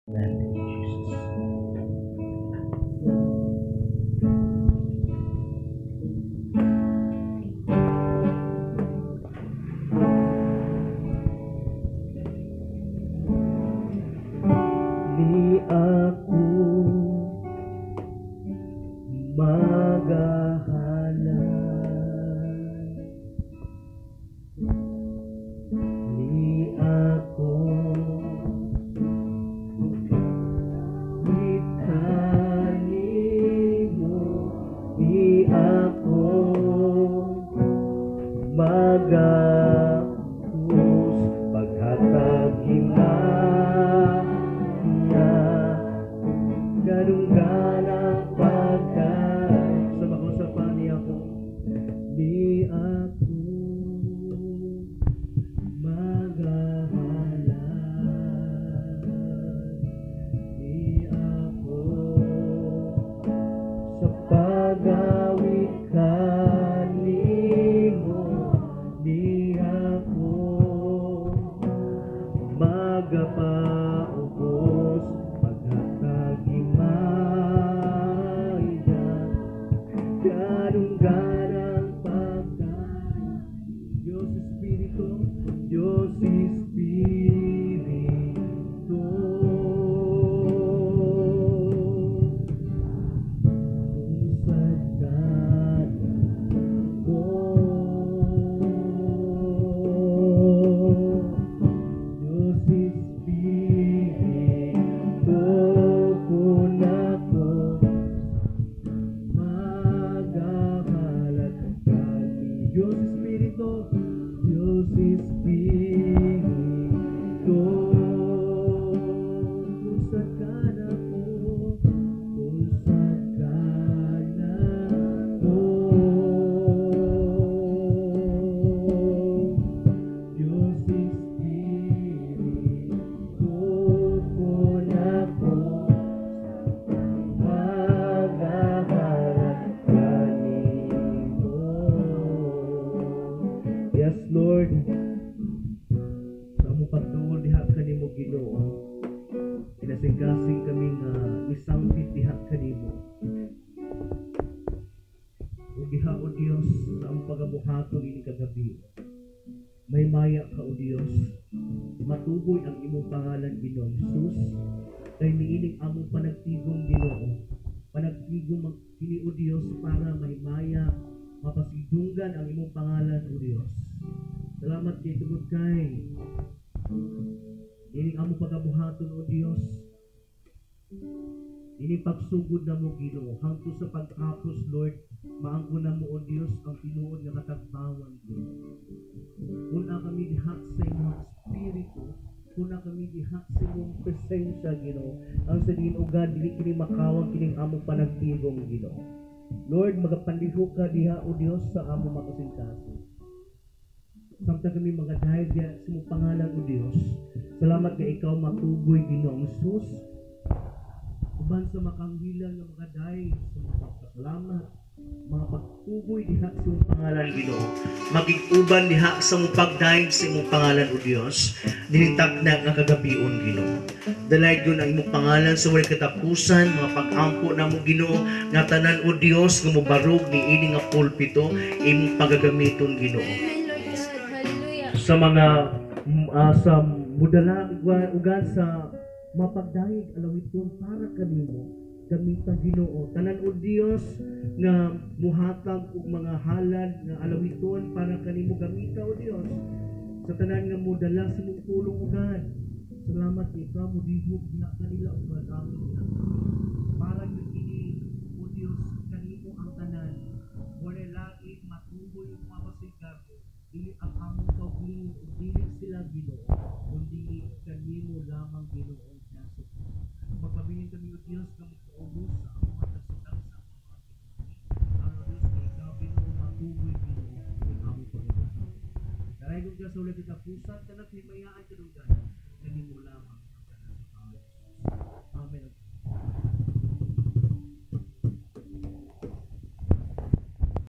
Amen. Thank you, Jesus. Di ako magahalad, di ako kanimo, di ako magakus paghatag himaya, kadungganang pagkay sa makusapan niya ko, di ako magahalad, di ako sa pagawit kanimo, di ako magapaubos paghatag himaya, kadungganang pagkay. Diyos Espiritu, Diyos Espiritu, usad ka ko. Diyos Espiritu, kunako magahalat kani. Diyos Espiritu, Diyos Espiritu, usad ka na ko, usad ka na ko. Diyos Espiritu, kunako magahalat kanimo. Yes, Lord, sa among pagduol diha kanimo, Ginoo, kinasingkasing kami nga isangpit diha kanimo. Ug diha, o Dios, sa among pagabuhaton ini kagabi, may maya ka, o Dios, matuboy ang imong pangalan, Ginoong Jesus, kay niining among panagtigom, Ginoo, panagtigom kini, o Dios, para may maya mapasidunggan ang imong pangalan, o Dios. Salamat kay tungod kay ining among pagabuhaton, o Dios, ining pagsugod na mo, Ginoo, hangtod sa pag-apos, Lord, maangko na mo, o Dios, ang tinuod nga katagbawan, Ginoo. Kuna kami diha sa imong espiritu, kuna kami diha sa imong presensya, Ginoo. Ang sa diin, o God, dili kini makawang kining among panagtigom, Ginoo. Lord, magapanlihok ka diha, o Dios, sa among makasingkasing. Samtang kami magadahil diha sa imong pangalan, o Dios. Salamat kay ikaw matuboy, Ginoong Jesus. Uban sa makanghilan nga makadahil sa mga pagpasalamat, mga pagtuboy diha sa imong pangalan, Ginoo. Maging uban diha sa imong pagdahil sa imong pangalan, o Dios. Dinintagna nga kagabion, Ginoo. Dalay yun ang imong pangalan sa walay katapusan, mga pag-ampo na mo, Ginoo, nga tanan, o Dios, nga mobarog ni ini nga pulpito, imong pagagamiton, Ginoo. Amen, Lord God. Hallelujah. Sa mga sa mudala ugan sa mapagdahig alawiton para kanimo, gamita, Ginoo, tanan, o Dios, nga muhatag og mga halad nga alawiton para kanimo, gamita, o Dios, sa tanan nga modala sa imong pulong ugan. Salamat kay ikaw modihog diha kanila ug magamit nila para gyud kini, o Dios, kanimo ang tanan, wala lain matuboy ug mapasigarbo, dili ang among kaugalingon ug dili sila, Ginoo, kundi kanimo lamang, Ginoo Jesus. Magpabilin kami, o Dios, nga magpaubos sa among mga tagsa-tagsa mga kinabuhi. Ang Dios kay ikaw, Ginoo, matuboy, Ginoo, ang among pagkabuhi. Daraygon ka sa walay katapusan, tanang himayaan kadungganan, kanimo lamang ang tanan sa pangalan ni Jesus. Amen.